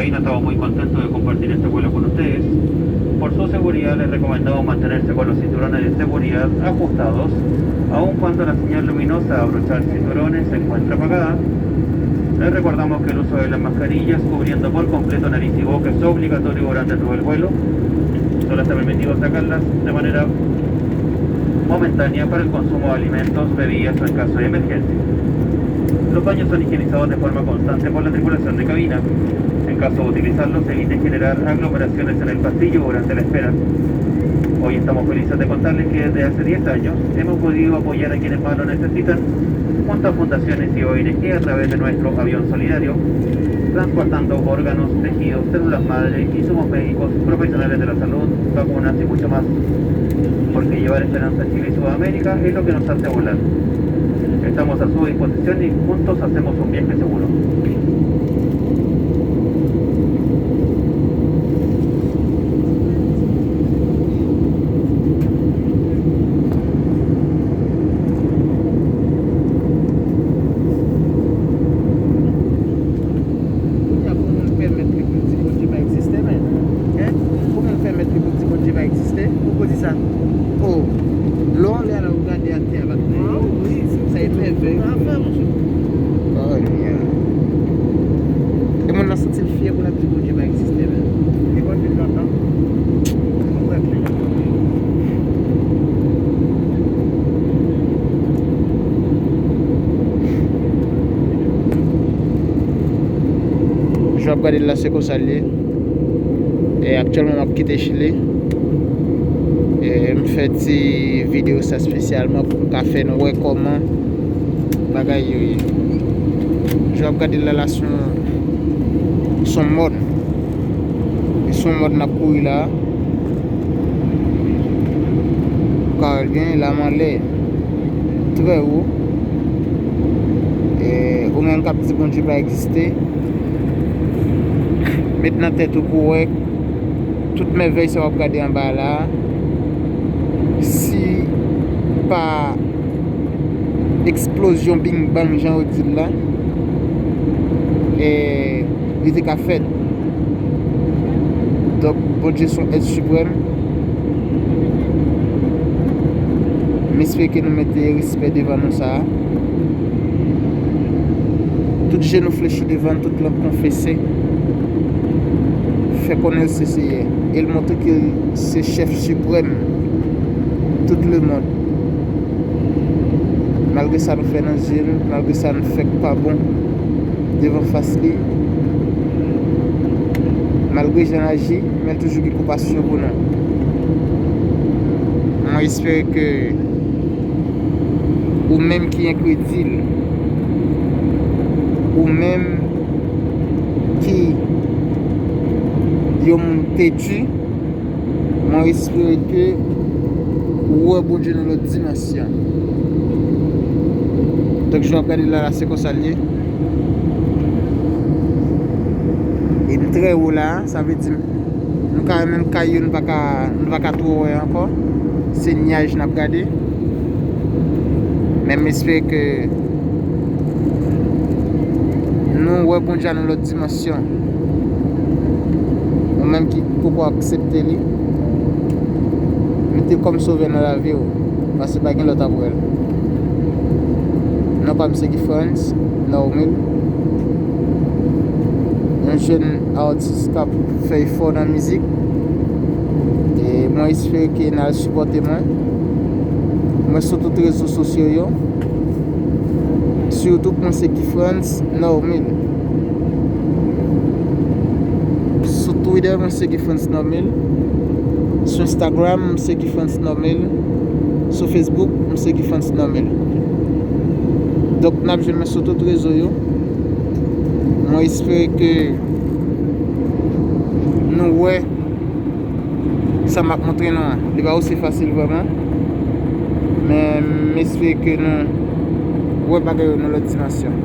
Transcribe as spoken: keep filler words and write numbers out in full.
Estamos muy contentos de compartir este vuelo con ustedes. Por su seguridad les recomendamos mantenerse con los cinturones de seguridad ajustados, aun cuando la señal luminosa de abrochar cinturones se encuentra apagada. Les recordamos que el uso de las mascarillas cubriendo por completo nariz y boca es obligatorio durante todo el vuelo. Solo está permitido sacarlas de manera momentánea para el consumo de alimentos, bebidas o en caso de emergencia. Los baños son higienizados de forma constante por la tripulación de cabina. En caso de utilizarlos, se evite generar aglomeraciones en el pasillo durante la espera. Hoy estamos felices de contarles que desde hace diez años hemos podido apoyar a quienes más lo necesitan, junto a fundaciones y O N G a través de nuestro avión solidario, transportando órganos, tejidos, células madre, insumos médicos, profesionales de la salud, vacunas y mucho más. Porque llevar esperanza a Chile y Sudamérica es lo que nos hace volar. Estamos a su disposición y juntos hacemos un viaje seguro. Kounye a, kòman l pèmèt li pou l di Bondye pa egziste, men? Hein? Kòman l pèmèt li pou l di Bondye pa egziste? Ou ko di sa? Oh, lè w anlè a la, ou gade atè a, pa t mèvèy. Sa e mèvèy. Oh, yeah. E moun nan santi l fyè pou l ap di Bondye pa egziste, men. Li konn vin lontan. Mwen wè klè. Jan w ap gade l la, se konsa l ye. E aktyèlman, m ap kite Chili. E m fè ti videyo sa espesyalman pou m ka fè nou wè kòman bagay yo ye. Jan w ap gade l la, la se yon, se yon mòn. E se yon mòn n ap kouri la. Ou ka wè l byen, la m anlè trè wo. E ou menm k ap di Bondye pa egziste, met nan tèt ou pou w wè tout mèvèy sa w ap gade anba la, si pa eksplozyon Big Bang, jan yo di l la, e, li te ka fèt. Donk, Bondye se yon èt siprèm. M espere ke nou mete respè devan non sa a. Tout jenou flechi devan l, tout lang konfese. Fè konnen l se Seyè. E l montre ke l se chèf siprèm tout lemonn. Malgre sa nou fè nan zye l, malgre sa nou fè k pa bon devan fas li, malgre jan l aji, men l toujou gen konpasyon pou nou. Mwen espere ke ou menm ki enkredil, ou menm ki yon moun teti, mwen espere ke ou wè Bondye nan lòt dimansyon. Donk, jan w ap gade la, la, se konsa l ye. E m trè wo la, sa vle di m, nou ka, menm kay yo, nou pa ka, nou pa ka twò wè ankò. Se nyaj n ap gade. Men m espere ke nou wè Bondye nan lòt dimansyon. Ou menm ki poko aksepte li, mete l kòm sovè nan lavi w, paske pa gen lòt apre l. Non pa m se Guy Frantz Normil, yon jèn atis k ap fè efò nan mizik. E mwen espere ke n al sipòte mwen. Mwen sou tout rezo sosyo yo. Sou YouTube, mwen se Guy Frantz Normil. Sou Twitter, mwen se Guy Frantz Normil. Sou Instagram, mwen se Guy Frantz Normil. Sou Facebook, mwen se Guy Frantz Normil. Donk, n ap jwenn mwen sou tout rezo yo. Mwen espere ke nou wè sa m ap montre nou an. Li pa osi fasil vrèman. Men m espere ke nou wè bagay yo nan lòt dimansyon.